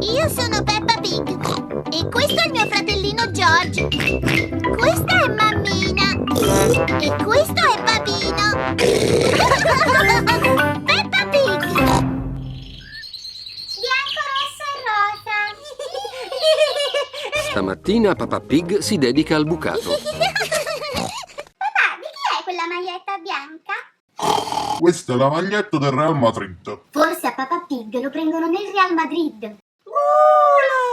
Io sono Peppa Pig e questo è il mio fratellino George. Questa è mammina e questo è papino. Peppa Pig. Bianco, rosso e rosa. Stamattina Papà Pig si dedica al bucato. Papà, di chi è quella maglietta bianca? Questa è la maglietta del Real Madrid. Forse a Papà Pig lo prendono nel Real Madrid.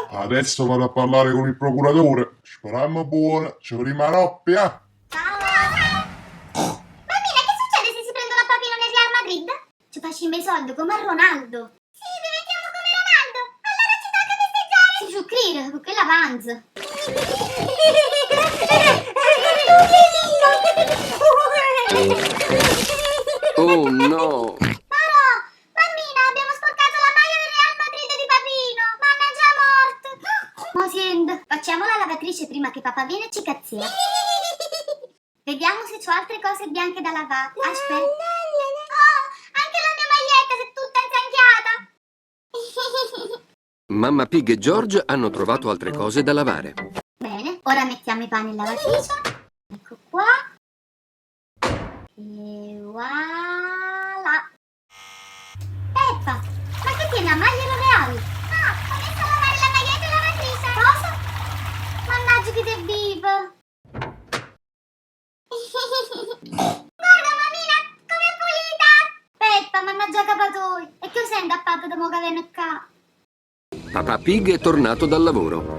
Adesso vado a parlare con il procuratore. Speriamo buona, ci rimane roppia. Ciao! Bambina, che succede se si prendono a Papino nel Real Madrid? Ci facciamo i soldi come a Ronaldo. Sì, diventiamo come Ronaldo. Allora ci tocca festeggiare. Si socrire, con quella panza. Oh no! Però, bambina, abbiamo sporcato la maglia del Real Madrid di Papino. Mannaggia morto. Mo sento, facciamo la lavatrice prima che papà viene e ci cazzia. Vediamo se c'ho altre cose bianche da lavare. Aspetta. Oh, anche la mia maglietta si è tutta insanchiata. Mamma Pig e George hanno trovato altre cose da lavare. Bene, ora mettiamo i panni in lavatrice. Ecco qua. E voilà. Peppa, ma che tiene la maglia del Real? Ah, ho messo a lavare la maglietta in lavatrice. Cosa? Mannaggia che te vivo. Guarda mamina, com'è pulita. Peppa, mannaggia capatoi. E che sento a papà da mo che viene qua? Papà Pig è tornato dal lavoro.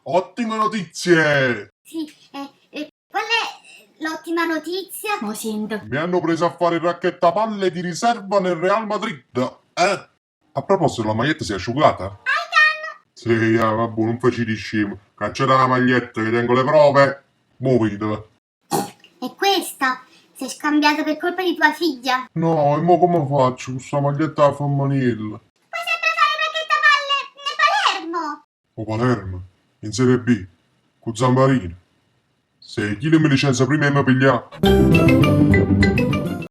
Ottime notizie! Sì, qual è l'ottima notizia? Mo sento. Mi hanno preso a fare il racchettapalle di riserva nel Real Madrid. Eh? A proposito, la maglietta si è asciugata? Sì, vabbè, non facci di scemo. Cancella la maglietta che tengo le prove. Muoviti. E questa? Si è scambiata per colpa di tua figlia. No, e mo come faccio con questa maglietta a femminile? Puoi sempre fare il racchettapalle nel Palermo. O Palermo, in Serie B, con Zamparino. Se chi mi licenzia prima e mi piglia.